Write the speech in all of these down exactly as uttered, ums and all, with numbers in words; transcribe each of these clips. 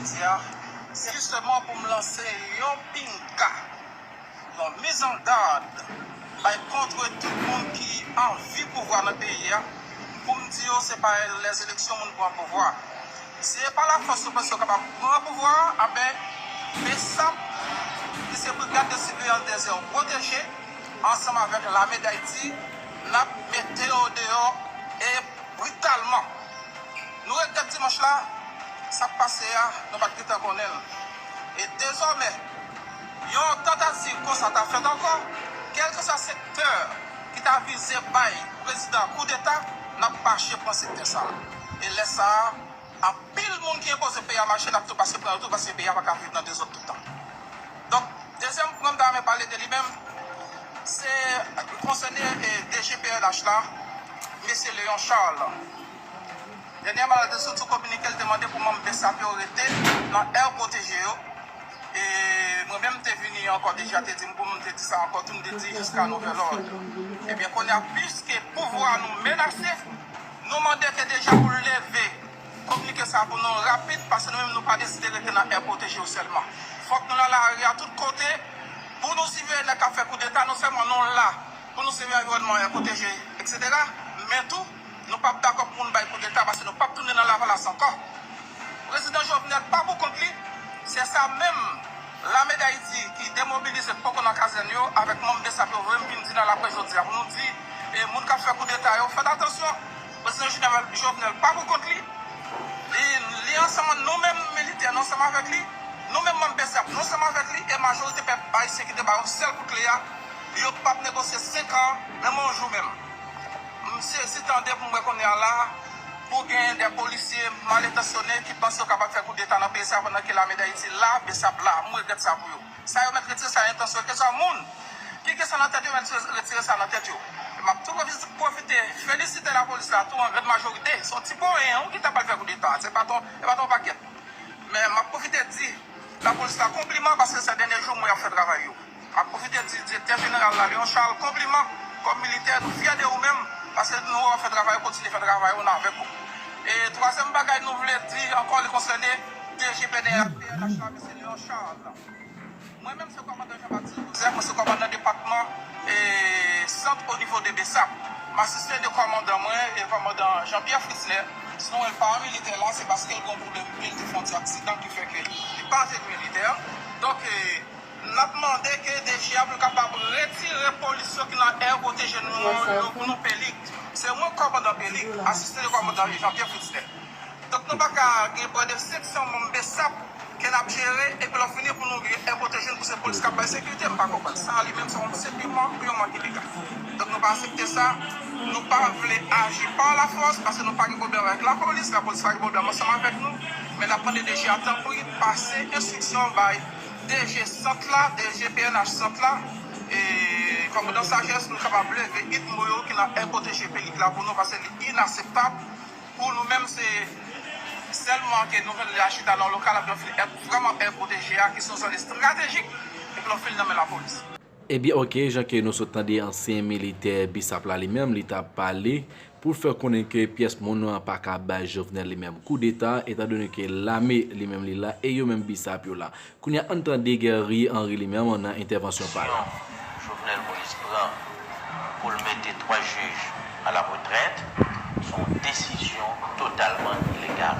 Jodi a, se jistèman pou m lanse yon pinga, yon mizangad bay kont tout moun ki anvi pouvwa nan peyi a, pou m di yo se pa lèzeleksyon moun pran pouvwa. Si se pa lafòs yo panse yo kapab pran pouvwa a, enben, BSAP, ki se Brigade de Surveillance des Aires Protégées, ansanm avèk Lame Dayiti, n ap mete yo deyò e britalman. Nou regrèt dimanch la, sa k pase a, nou pa t gentan konnen l. E dezòmè, yon tantativ konsa ta fèt ankò, kèlkeswa sektè ki ta vize bay prezidan koudeta, n ap mache pran sektè sa a. E lè sa a, anpil moun ki enpoze peyi a mache, n ap tou pase pran yo tou, paske peyi a pa ka viv nan dezòd toutan. Donk, dezyèm pwen m ta renmen pale de li menm, se konsène, e, DG PNH la, mesye Léon Charles. Dènyèman, l te sot sou kominike, l te mande pou manm BSAP yo rete nan air protégé yo. E mwen menm, m te vini ankò, DG a te di m pou m te di sa ankò tou, m te di jiska nouvèl òd. Ebyen, kounye a, piske pouvwa nou menase, nou mande ke DG a pou l leve kominike sa pou nou rapid, paske nou menm nou pa deside rete nan air protégé yo sèlman. Fòk nou nan lari a tout kote pou nou siveye nèg k ap fè koudeta, non sèlman nou la pou nou siveye anviwònman air protégé, et cetera, men tou, nou p ap dakò pou moun bay koudeta, paske nou p ap tounen nan Lavalas ankò. Prezidan Jovenel pa pou kont li, se sa menm Lame Dayiti ki demobilize k poko nan kazèn yo, avèk manm BSAP yo voye m vin di nan laprès jodi a pou nou di, e, moun k ap fè koudeta yo, fèt atansyon. Prezidan Jovenel, Jovenel pa pou kont li. Li, li ansanm, nou menm militè, nou ansanm avèk li. Nou menm manm BSAP, nou ansanm avèk li. E majorite pèp ayisyen ki te ba yo sèl kout kle a, yo p ap negosye senk an, menm yon jou menm. M sezi tande pou m wè kounye a la, pou gen de polisye malentansyone ki panse yo kapab fè koudeta nan peyi sa a pandan ke Lame Dayiti la, BSAP la. M regrèt sa pou yo. Sa yo mèt retire sa nan entansyon yo, keswa moun ki gen sa nan tèt yo, mèt retire sa nan tèt yo. E m ap tou pwofi-, pwofite felisite lapolis la tou, an grann majorite. Se yon ti poyen, wi, ki ta pral fè koudeta. Se pa t yon, se pa t yon pakèt. Men m ap pwofite di lapolis la konpliman paske se dènye jou mwen y ap fè travay yo. M ap pwofite di direktè jeneral la, Léon Charles, konpliman kòm militè, nou fyè de ou menm, paske nou wè w ap fè travay ou, kontinye fè travay ou, n avèk ou. E twazyèm bagay nou vle di ankò, li konsène DG PNH la, mesye Léon Charles. Mwen menm se kòmandan Jean Baptiste Joseph, mwen se kòmandan depatman, e, sant o nivo de BSAP. M asiste de kòmandan mwen, e, kòmandan Jean-Pierre Fritzler. Sinon, l pa militè la, se paske l gen yon pwoblèm pye, l te fè yon ti aksidan ki fè ke li pa te militè. Donk, e, n ap mande ke DG a pou l kapab retire polis yo ki nan air protégé nou an yo pou nou Pelig. Se mwen kòmandan Pelig, asiste de kòmandan Jean-Pierre Fritzler. Donk, nou pa ka gen prè de senk san manm BSAP ke n ap jere, epi lè w fini pou nou gen air protégé n pou se polis k ap bay sekirite, m pa konprann. Sa a li menm se yon, se piman pou yon manke piga. Donk, nou pa aksepte sa. Nou pa vle aji pa lafòs, paske nou pa gen pwoblèm avèk lapolis, lapolis pa gen pwoblèm ansanm avèk nou. Men n ap mande DG a, tanpri, pase enstriksyon bay DG sant la, DG PNH sant la, e kòmandan Sajès, pou l kapab leve it mou yo ki nan air protégé Pelig la pou nou, paske li inakseptab. Pou nou menm, se sèlman ke nou vin la chita nan lokal, epi lè w fin èt vrèman air protégé a, ki se yon zòn estratejik, epi lè w fin nan men lapolis. Ebyen, oke, jan ke nou sot tande ansyen militè BSAP la li menm, li t ap pale pou l fè konnen ke pyès moun pa ka bay Jovenel li menm koudeta, etandone ke lame li menm li la, e yo menm BSAP yo la. Kounye a, ann tande Guerrier Henry li menm nan entèvansyon pa l. Jovenel Moïse pran pou l mete twa jij a la retrèt, se yon desizyon totalman ilegal.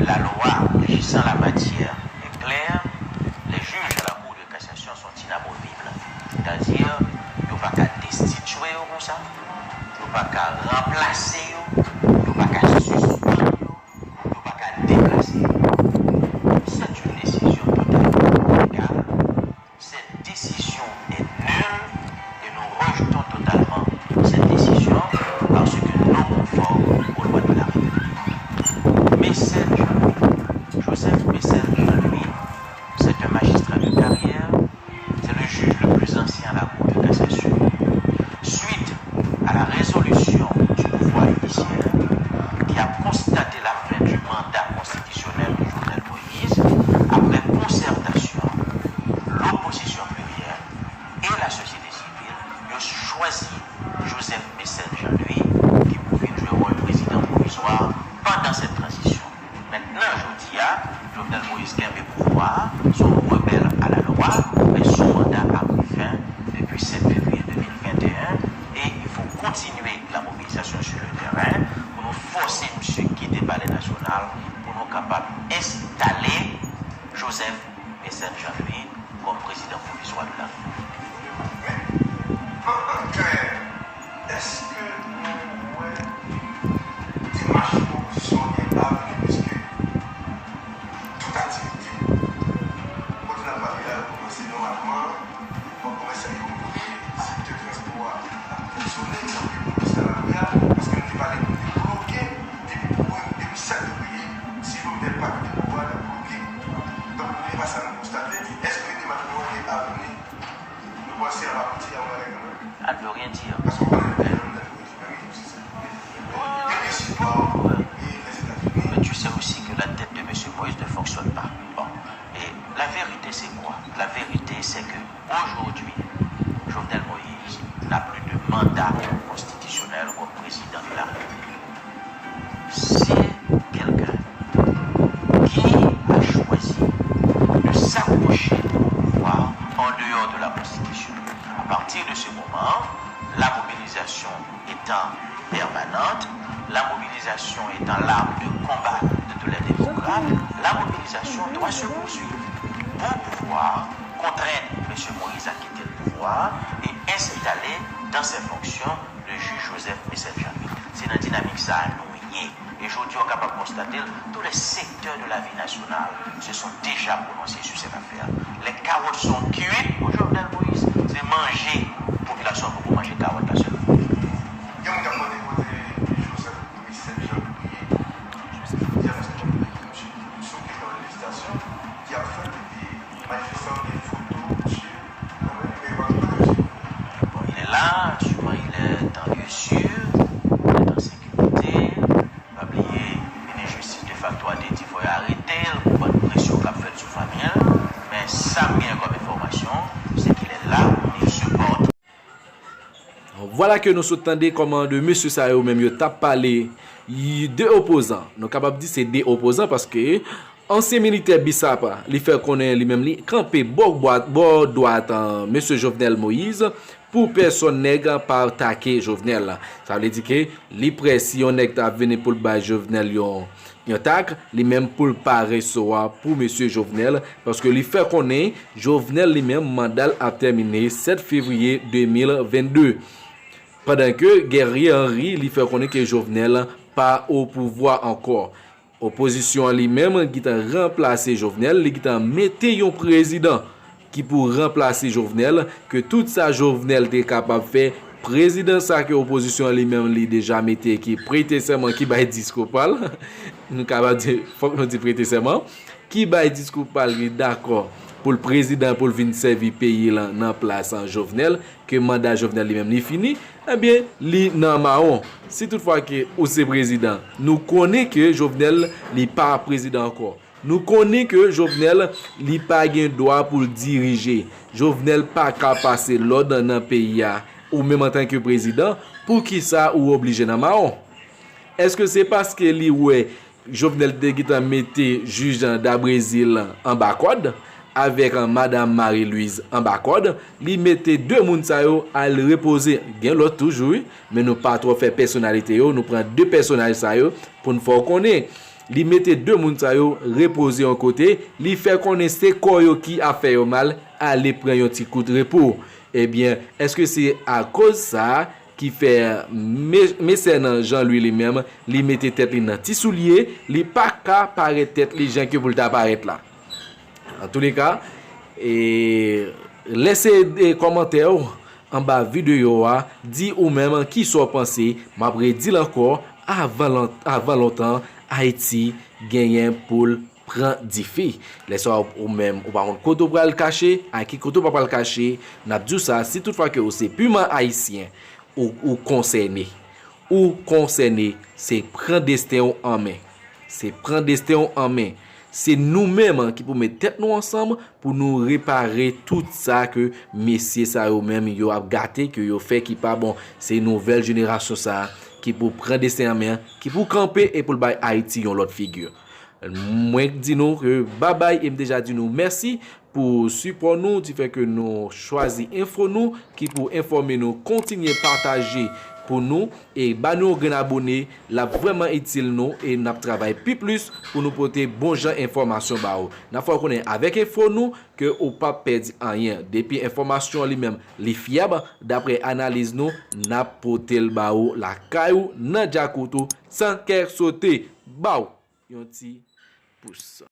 La loi régissant la matière est claire, les juges à la Cour de cassation sont inamovibles. C'est-à-dire, yo pa ka destitye yo konsa, yo pa ka ranplase yo, yo pa ka sispann yo, yo pa ka deplase yo. C'est une décision totalement illégale. Cette décision est nulle et nous rejetons totalement cette décision parce que non conforme aux lois de la République. Mécène Jean-Louis, Joseph Mécène Jean-Louis, c'est un magistrat de carrière, c'est le juge le plus ancien à la Cour de cassation. Suite à la résolution du pouvoir judiciaire qui a constaté la fin du mandat constitutionnel de Jovenel Moïse, après concertation, l'opposition plurielle et la société sivile, yo chwazi Joseph Mécène Jean-Louis ki pou vin jwe wòl prezidan pwovizwa pandan cette transition. Mentnan, jodi a, Jovenel Moïse kenbe pouvwa, se yon rebèl a la lwa, men son manda a pran fen depi sèt fevriye de mil venteyen, e il faut continuer la mobilisation sur le terrain pou nou fòse misye kite Palè Nasyonal, pou nou kapab enstale Joseph Mécène Jean-Louis kòm prezidan pwovizwa de la Repiblik. Men, an, an klè, èske nou wè demach opozisyon an gen avni? Piske tout aktivite, kote n ap pale la, yo kòmanse nòmalman, bank komèsyal yo ouvri, sektè transpò a ap fonksyone, sa vle di polis la lame a, paske nou te pale, nou te bloke depi, depi sèt fevriye, si Jovenel pa kite pouvwa, n ap bloke. Donk, e pa sa nou konstate, èske demach nou an gen avni? Nou panse l ap abouti a yon bagay kanmenm? Elle ne veut rien dire. Paske w konnen, Jovenel Moïse, men wi, se sa. Li gen sipò, e Lèzetazini. Mais tu sais aussi que la tête de Monsieur Moïse ne fonctionne pas. Bon. Et la vérité, c'est quoi? La vérité, c'est que aujourd'hui, Jovenel Moïse n'a plus de mandat constitutionnel comme président de la République. C'est quelqu'un qui a choisi de s'approcher au pouvoir en dehors de la Constitution. À partir de ce moment, la mobilisation étant permanente, la mobilisation étant l'arme de combat de tous les démocrates, la mobilisation doit se poursuivre pour pouvoir contraindre M. Moïse à quitter le pouvoir et installer dans ses fonctions le juge Joseph Mécène Jean-Louis. C'est dans la dynamique ça nous. Ye. E jodi a, w kapab konstate l, tous les secteurs de la vie nationale se sont déjà prononcés sur cette affaire. Les carottes sont cuites pour Jovenel Moïse. Se manje, popilasyon an poko manje kawòt la sèlman. Gen moun k ap mande kote Joseph Mécène Jean-Louis ye. Jodi a, paske mwen te di misye sou kesyon lejislasion ki ap fèt, epi manifestan yo gen foto misye kanmenm, men yo pa konn kote misye. Bon, il est là, sûrement il est en lieu sûr, il est en sécurité. Pa bliye, minis jistis defakto a te di fò yo arete l pou bann presyon k ap fèt sou fanmi l. Men sa m gen kòm enfòmasyon, c'est qu'il est là, il supporte. Vwala ke nou sot tande kòman de mesye sa yo menm yo t ap pale de opozan. Nou kapab di se de opozan paske ansyen militè BISAP, li fè konnen li menm li kanpe bò bwa-, bò dwat, an, mesye Jovenel Moïse pou pèsòn nèg pa atake Jovenel. Sa vle di ke li prè si yon nèg ta vini pou l bay Jovenel yon, yon tak, li menm pou l pa resevwa pou mesye Jovenel, paske li fè konnen Jovenel li menm manda l ap tèmine sèt fevriye de mil vennde. Pandan ke Guerrier Henry, li fè konnen ke Jovenel pa o pouvwa ankò. Opozisyon an li menm gentan ranplase Jovenel, li gentan mete yon prezidan ki pou ranplase Jovenel, ke tout sa Jovenel te kapab fè, prezidan sa ke opozisyon an li menm li deja mete, ki prete sèman, ki bay diskou pa l, nou kapab di, fòk nou di prete sèman, ki bay diskou pa l, li dakò pou l prezidan, pou l vin sèvi peyi l nan plas an Jovenel, ke manda Jovenel li menm li fini, ebyen, li nan mawon. Si toutfwa ke ou se prezidan, nou konnen ke Jovenel, li pa prezidan ankò. Nou konnen ke Jovenel, li pa gen dwa pou l dirije. Jovenel pa ka pase lòd nan peyi a. Ou menm antanke prezidan, poukisa ou oblije nan mawon? Èske se paske li wè Jovenel te gentan mete jij Dabrezil anba kòd, avèk madanm Marie Louise anba kòd, li mete de moun sa yo al repoze. Gen lòt toujou, wi, men nou pa twò fè pèsonalite yo, nou pran de pèsonaj sa yo pou n fè w konnen. Li mete de moun sa yo repoze yon kote, li fè konnen se kò yo ki ap fè yo mal, ale pran yon ti kout repo. Ebyen, èske se akoz sa ki fè Me-, Mesè nan Jean Louis li menm, li mete tèt li nan ti soulye, li pa ka parèt tèt li jan ke pou l ta parèt la. Antouleka, e, lèse, e, kòmantè w anba videyo a, di ou menm kisa w panse, m ap redi l ankò, avan lon-, avan lontan, Ayiti genyen pou l pran dife. Lè sa a, ou menm, ou pa konn kote w pral kache, ak ki kote w pa pral kache, n ap di w sa, si toutfwa ke ou se piman ayisyen, ou, ou konsène. Ou konsène, se pran desten w an men. Se pran desten w an men. Se nou menm ki pou met tèt nou ansanm pou nou repare tout sa ke mesye sa yo menm yo ap gate, ke yo fè ki pa bon. Se nouvèl jenerasyon sa a ki pou pran desten an men, ki pou kanpe e pou l bay Ayiti yon lòt figi. Mwen di nou ke babay e m deja di nou mèsi pou sipò nou, di fè ke nou chwazi enfo nou ki pou enfòme nou, kontinye pataje pou nou e ba nou yon grenn abone, l ap vrèman itil nou e n ap travay pi plis pou nou pote bon jan enfòmasyon ba ou. N ap fè w konnen avèk enfo nou ke ou p ap pèdi anyen. Depi enfòmasyon an li menm li fyab, daprè analiz nou, n ap pote l ba ou lakay ou, nan djakout ou, san kè sote, ba w yon ti pous.